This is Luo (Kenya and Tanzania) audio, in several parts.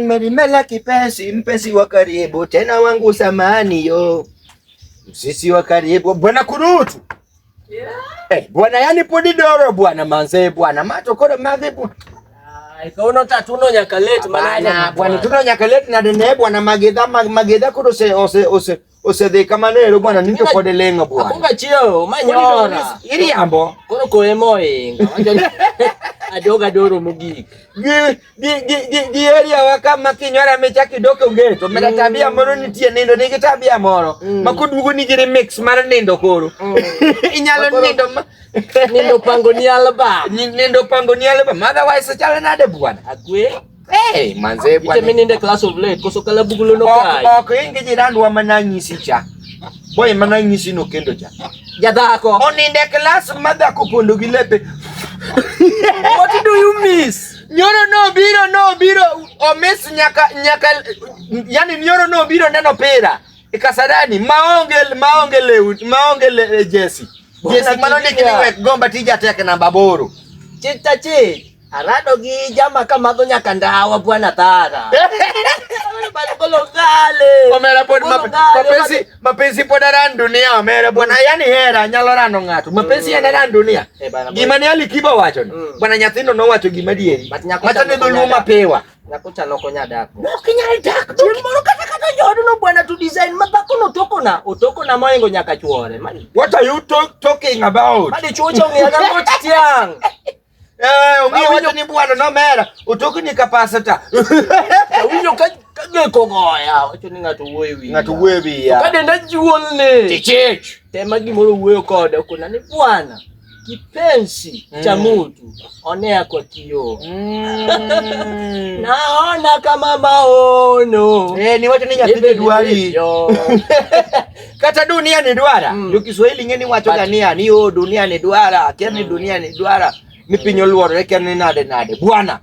Merimela kipenzi, mpenzi wa karibu tena wangu samani yo msisi wa karibu bwana kurutu. Yeah. Eh, bwana yani podi doro bwana manze bwana mato koro madhe bwana. Ikaona tatuno nyaka late mana bwana tuno nyaka late na dene bwana magedha magedha koro se ose ose ose de kamanero bwana nito kode lengo bwana. Akunga chio manyora. Iri ambo. Koro koe moinga. Adoga doro mugik. Gi area wa kama kinywara mecha kidoko ngeto. Mera tabia moro nitie nindo nigi tabia moro. Ma koduogo nigi remix mar nindo koro. Inyalo nindo ma nindo pango ni alba. Nindo pango ni alba. Otherwise chalo nade bwana. Akwe. Hey, manze bwana. Ite mininde class of late koso kala bugulo no kai. Ok ingi jirandwa mana nyisi cha. Boy mana nyisi no kendo cha. Jadhako. Oninde class madhako pondo gi lepe. What do you miss? Nyoro no biro no biro omiss nyaka nyaka yani nyoro no biro neno pira. E Kasarani maonge lewni maonge le, jesi. Jesi mano ndiki ni wek gomba tija tek namba 8. Chita chi. Arado gi jama kamadho nyaka ndawa bwana Thara. Omera pod mapenzi mapenzi pod aran dunia omera bwana yani hera nyalo rano ng'ato. Mapenzi en aran dunia. Gima ne Ali Kiba wacho ni. Bwana nyathino nowacho gima adieri. Macha ne dholuo mapewa. Nyako cha loko nya dak. Ok inyal dak. Chieng' moro kata kata joodno bwana to design ma dhako no toko na otoko na moingo nyaka chuore. What are you talking about? Madi chuo cha ong'eyo na moch tiang'. Ong'eyo wacho ni bwana nomera otokni ka pastor. Awinjo ka geko goya wacho ni ng'ato wuoyo wiya. Ng'ato wuoyo wiya. Ka denda juolne. Tichich. Tema gimoro wuoyo koda okona ni bwana kipenzi cha mutu onea kwa kioo. Naona kama maono. Ni wacho ni nyathi dwari. Kata dunia ni dwara. Jo Kiswahili ng'eni wacho ga niya ni o dunia ni dwara, kia ni dunia ni dwara. Ni piny oluorore kia ni nade nade. Bwana.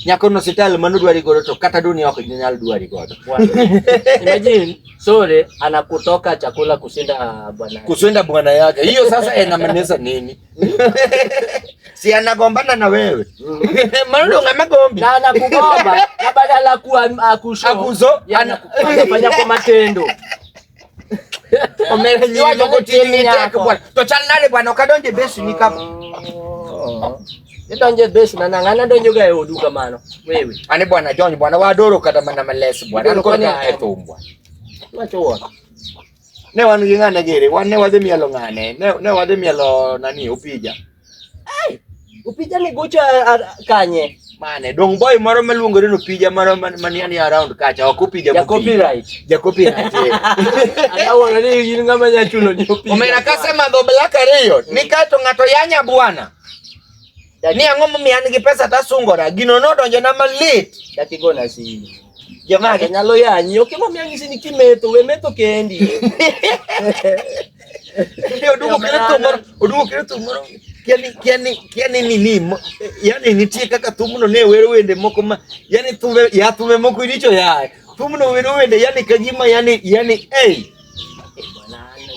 Nyako no sital mano dwari godo to kata dunia ok nyal dwari godo. Imagine, sorry, anakutoka chakula kushinda bwana. Kushinda bwana yake. Hiyo sasa inamaanisha nini? Si anagombana na wewe. Mano ndo ng'ama gombi. Na anakugomba na badala kuwa akusho. Akuzo, anafanya kwa matendo. Omera nyiri moko tini tek bwana. To chal nade bwana ok adonje besi ni kama. Idonje besi na nang'ana donjo ga e odu kamano. Wewe. Ani bwana John bwana wadoro kata mana males bwana. An kod e thum bwana. Wacho wuon. Ne wan gi ng'ane gere, wan ne wadhi mielo ng'ane, ne wadhi mielo nani Opija. Ai, Opija ni gocha kanye? Mane, dong boy moro maluongore ni Opija moro mani around kacha, ok Opija. Ja copyright. Ja copyright. Awuoro ni in ng'ama nya chulo ni Opija. Omera kasemadho black ariyo, ni kaeto ng'ato yanya bwana. Ni ang'o momiyo an gi pesa tasungora, gino nodonjo na malit. Dakigona simu. Jamani, nyalo yanyi, ok emomiyo anyisi ni kimetho, we metho kendi. Oduogo kelo thum moro, oduogo kelo thum moro. Kiani nini, yani nitie kaka thumno ne wero wende moko ma, yani thumbe, ya thumbe moko iricho ya. Thumno wero wende, yani kagima, yani, hey.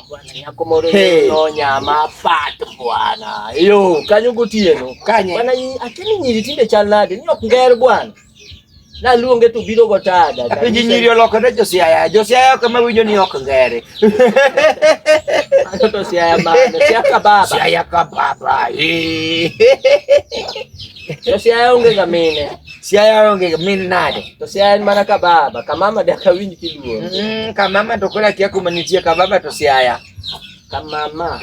Bwana nyako moro no nyama pat bwana. Yo, kanyo gotieno. Kanye. Bwana akini nyiri tinde chal nade, ni ok nger bwana. Naluonge to biro go tada. Apenji nyiri olokore Josiaya. Josiaya ok ema winjo ni ok ngere. Ano to Siaya mane? Siaya ka baba. Siaya ka baba. To Siaya onge ga mine. Siaya onge ga mine nade? To Siaya en mana ka baba. Ka mama dak awinj kiluongo. Ka mama to koro akia kuma nitie ka baba to Siaya. Ka mama.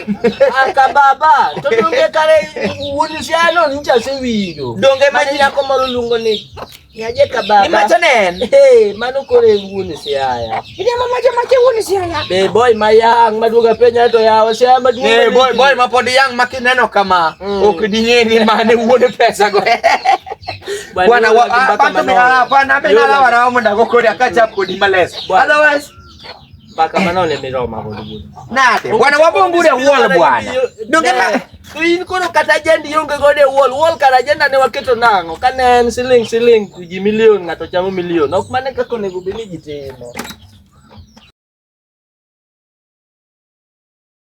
Ah, ka baba. To donge kare wuon Siaya no nyicha asewinjo. Donge ma nyako moro luongo ni Nyaje ka baba. Ni macho ne en? Hey, mano koro e wuon Siaya. Iriambo macho macho wuon Siaya. Be boy ma yang' maduoga penja to yawa Siaya maduong'. Eh, boy ma pod yang' ma kineno kama ok ding'e ni mane wuon pesa go. Bwana bwana be nalawara mondo ago kodi akachap kodi males. Otherwise mbaka manone miroma godo wuon. Nade? Bwana wabongure wuol bwana. Donge ma to in koro kata agenda ionge godo e wuol. Wuol kar agenda ne waketo nang'o? Ka ne en siling siling ji milion ng'ato chamo milion. Ok mane kaka onego bed ni ji timo.